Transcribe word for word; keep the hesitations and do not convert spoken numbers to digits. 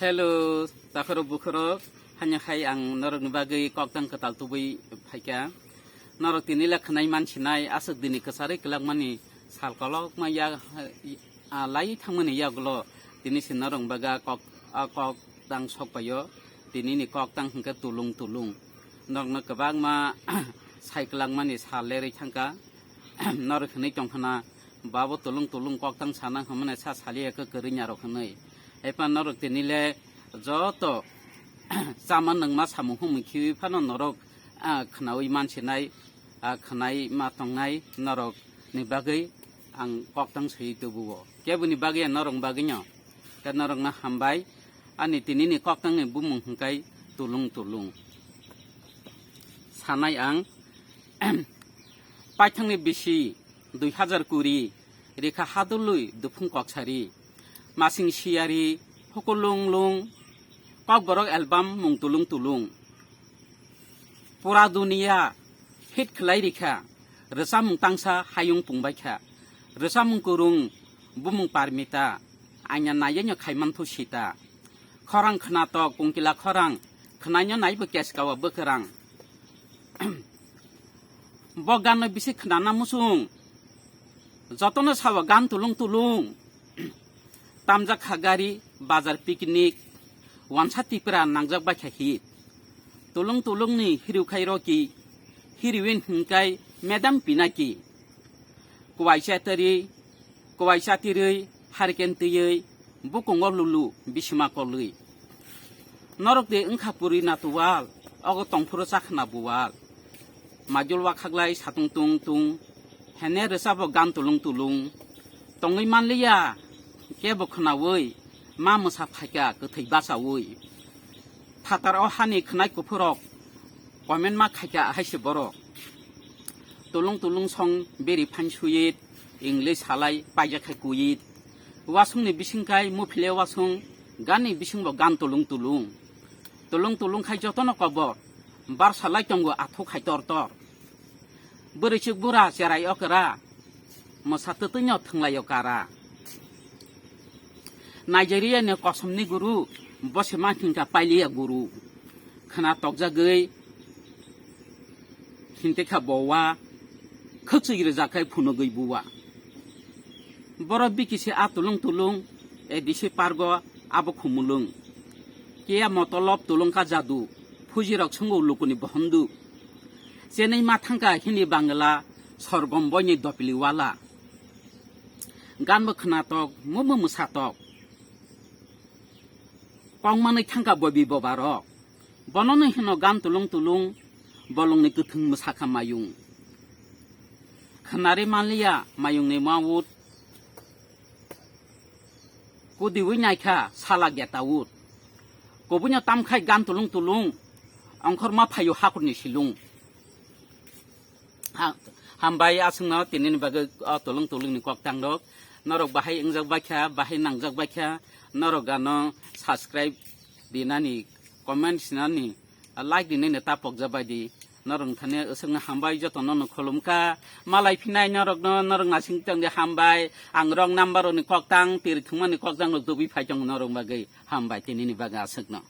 Hello, takhorok bukhorok, hanya hai ang norokni bagwi koktang kwtal tubui phaikha. Norok tini le khwnai mansinai, aswk dini kwcharwi kwlakmani sal kolokma ya, a, lai thangmani yagulo tini se norok bagwi kok, a, koktang sokpaio. Tinini koktang hwnkhe tulung tulung. Norokno kwbangma sai kwlakmani sal lerwi thangkha. Norok hwnwi tongkhana, babo tulung tulung koktang sana hwnmani sa saliya khe kwrwini arok hwnwi. Haiphano norok tini le joto chama nungma samung humung khiwi phano norok, ah, khwnawi mansinai, ah, khwnai ma tongnai norok ni bagwi ang koktang swi tubuo. Keboni bagwi norok bagwino. Khe norokno hambai, ani tinini koktangni bumung hwnkhe tulung tulung. Sanai ang, paithangni bisi dui hazar kuri, rikha hadulwi duphung koksari, masing siyari, hukulung lung, kokborok album mung tulung tulung. Pura duniya hit khlai rikha, rwchapmung tangsa hayung pungbaikha, rwchapmung kwrwng bumung parmita, aina naiyaino khaimanthu sita. Khorang khwnatok, kungkila khorang, khwnaino naibo keskawa bwkhrang. Bo ganno bisi khwnana muchung, jotono sawa gan tulung tulung. Tamjak kha gari, bazar picnic, wansa tipra nangjak baikha hit. Tulung tulungni hero khai Rocky, heroine hwnkhe Madam Pinaki. Kuaisa tiri, kuaisa tirwi, hurricane twiwi, bukungo lulu, bisima kolwi. Norok de wngkha puri na tuwal, ogo tongphuru chakhna buwal. Majul wakhaklai satung tung tung, hene rwchapbo gan tulung tulung. Tongwi manliya, kebo khwnawi, ma mwsa phaikha kwthwi bachawi. Phatar o hani khwnai kuphurok, comment ma khaikha haise borok. Tulung tulung song beri phan suyit, English salai paijak khai kuyit. Wasung ni bising kai muphile wasung, gan ni bising bo gan tulung tulung. Tulung tulung khai jotono kobor, bar salai tongo athuk khai tor tor. Bwrwi chuk bura cherai okra, mwsa twtwino thwnglaio kara. Nigeria ni kosom ni guru, bose ma hingka pailiya guru. Khwna tokjagwi, hinte kha bowa, khwchwi rwjak khai phunugwi buwa. Borok bikisi a tulung tulung, A D C pargo abo khumulung. Kiya motolob tulung ka jadu, phujirok sungo lukuni bohondu. Chenwi ma thangka Hindi Bangla, sorgom boini dopili wala. Ganbo khwnatok, mumu mwsatok. Kok manwi thangka boibi bobarok. Bonono hino gan tulung tulung, bolongni kwthwng mwsakha mayung. Khwnari manliya mayungni mawut. Kudiwi naikha sala getaut. Kubuino tamkhai gan tulung tulung, ongkhor ma phaio hakurni silung. Ha-, hambai aswkno tinini bagwi o tulung tulungni koktang rok. Norok bahai wngjak baikha, bahai nangjak baikha, norok ano subscribe dinani, comment sinani, like dinani ta pokjak bai di. Norok thani aswkno hambai jotono no khulumkha. Malai phinai norokno, norok nasing tongdi hambai. Ang wrong number ni koktang, tiri thwngmani koktang rok tubui phai tongo norok bagwi. Hambai tinini bagwi aswkno.